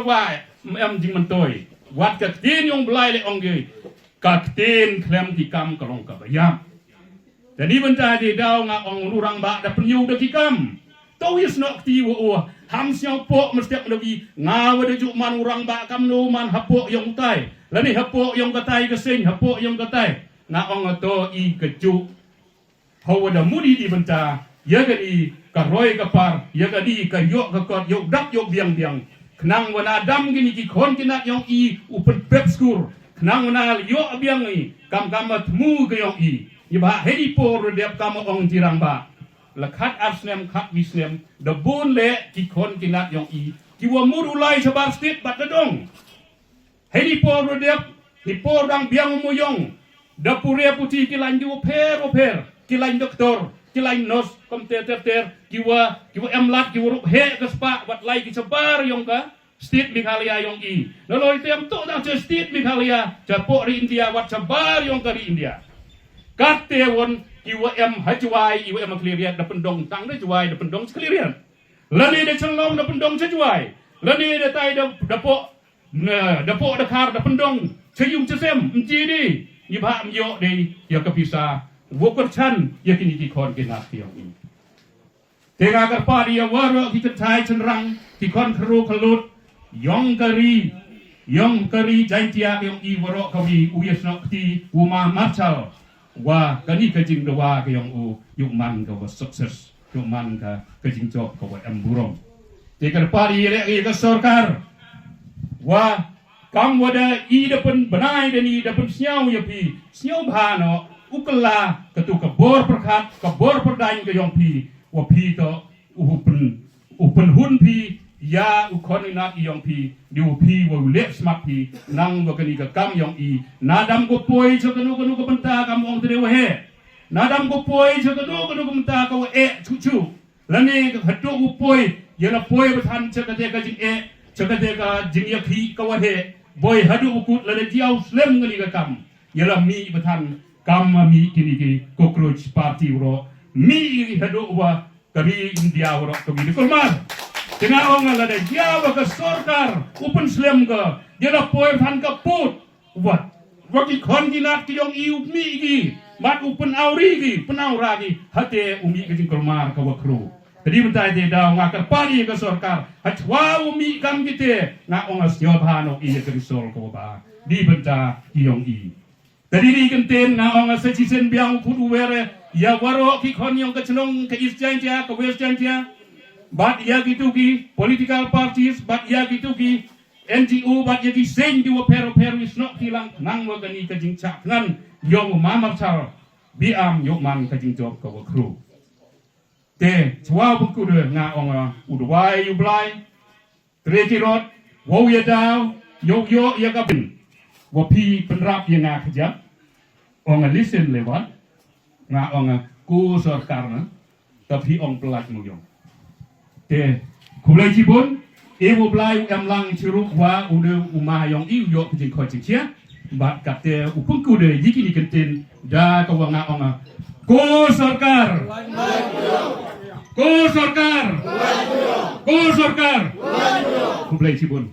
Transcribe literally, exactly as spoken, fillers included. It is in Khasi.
Wa em jingmyntoi. Wat ka ktien yong Blai le ong ki. Ka ktien khlem ki kam ka long kaba ïap. Te ni bynta te daw nga ong u rangbah da pynïoh da ki kam. To ïa snoh kti wa u ham sñiaw poh mestiak na wi nga wa da ju man u rangbah kam no man hapoh yong utai. Lane hapoh yong katai ka seng hapoh yong katai. Nga ong to i ka ju. Hawa da mudi di bynta, ïa ka di ka roi ka par, ïa ka di ka ïoh ka kot, ïoh dap ïoh biang biang. Khnang wa na dam kini ki khon ki nat yong i u pynpep skur. Khnang wa na ïoh biang i kam kam ma thmu ka yong i. Ni ba hei di por dep kam ong ti rangbah. La khat ar snem khat wi snem da bun le ki khon ki nat yong i. Ki wa mur u lai shabar stit bat da dong. Hei ni por ru dep, ni por dang biang mo yong. Da pure puti ki lain ki wa pher wa pher, ki lain doktor, ki lain nos, kom ter ter ter, ki wa, ki wa em lat, ki wa rup he ka spa, wat lai ki chabar yong ka, state Meghalaya yong i. Na loi tem to dang cha state Meghalaya, cha po ri India, wat chabar yong ka ri India. Kat te won, ki wa em ha Jwai, i wa em ha Khliehriat, da pyndong tang da Jwai, da pyndong cha Khliehriat. Lane da Chenglong da pyndong cha Jwai. Lane da tai da, da po, na, da po da khar da pyndong cha yung cha sem, mchi di. Ni ba myo di, ïa ka pisa, wa kyrchan, ïa kini ki khon ki nat ki yong i. Te nga kyrpad ïa waroh ki kynthai chynrang, ki khon khynroo khyllood, yong ka ri, yong ka ri Jaintia ki yong i waroh ka wi, u ïa snoh kti, u ma Marshall. Wa kani ka jingdawa ka yong u, ïoh man ka wa success, ïoh man ka, ka jingjop ka wa em burom. Te kyrpad i re i ka sorkar. Wa kam wa da i da pynbnai da ni da pynsñiaw ïa phi, sñiaw bha noh, u kylla, ka tu ka bor pyrkhat, ka bor pyrdaiñ ka yong phi, wa phi to, u pyn u pynhun phi, ïa u khon i nat i yong phi, di u phi wa u leh smat phi, nang wa kani ka kam yong i, na dam ko poi cha kano kano ka bynta kam ong tre wa he. Na dam ko poi cha kano kano ka bynta ka wa eh chu chu. Lane ka haduh u poi, ïa la poi ba than cha kate ka jing eh, cha kate ka jing ïa khi ka wa he. Boi haduh u kut lane diaw slem kani ka kam. Ïa la mi ba than kam ma mi kini ki cockroach party ro. Mi haduh wa ka ri India waroh ka wi da kulmar. Te nga ong la da ïa wa ka sorkar u pynslem ka, ïa la poi than ka put. Wat wa ki khon ki nat ki yong i u mih ki, mat u pynawri ki, pynawra ki, hate u mih ka jingkulmar ka wa khru. Te di bynta te daw nga kyrpad ïa ka sorkar, ha chwa u mih kam kite, nga ong a sñiawbha noh ïa ka risol ka wa ba. Di bynta ki yong i. Te di di kyntien nga ong a sa chisien biang u khut u wer ïa waroh ki khon yong ka chnong ka East Jaintia, ka West Jaintia. Bad ïa kitu ki political parties, bad ïa kitu ki N G O, bad ïa ki seng ki wa pher wa pher wi snoh ki lang nang wa kani ka jingchah ngan yong u ma Marshall. Bi am ïoh man ka jingjop ka wa khru. Te chwa u pynkude nga ong a u dawai u Blai. Tre ki rot, wow ïa daw, yow yoh ïa ka pyn. Wa phi pynrap ïa nga khajak. Ong a listen le wat. Nga ong a ku sorkar na. Ta phi ong plat mo yong. Te, khublei chibun, e wo Blai u em lang chirup wa u de u ma yong i u yoh ka jingkhot jingchia. Bad kate u pynkude ïa kini kyntien da ka wa nga ong a. Ku sorkar. Ku sorkar. Ku sorkar. Khublei chibun.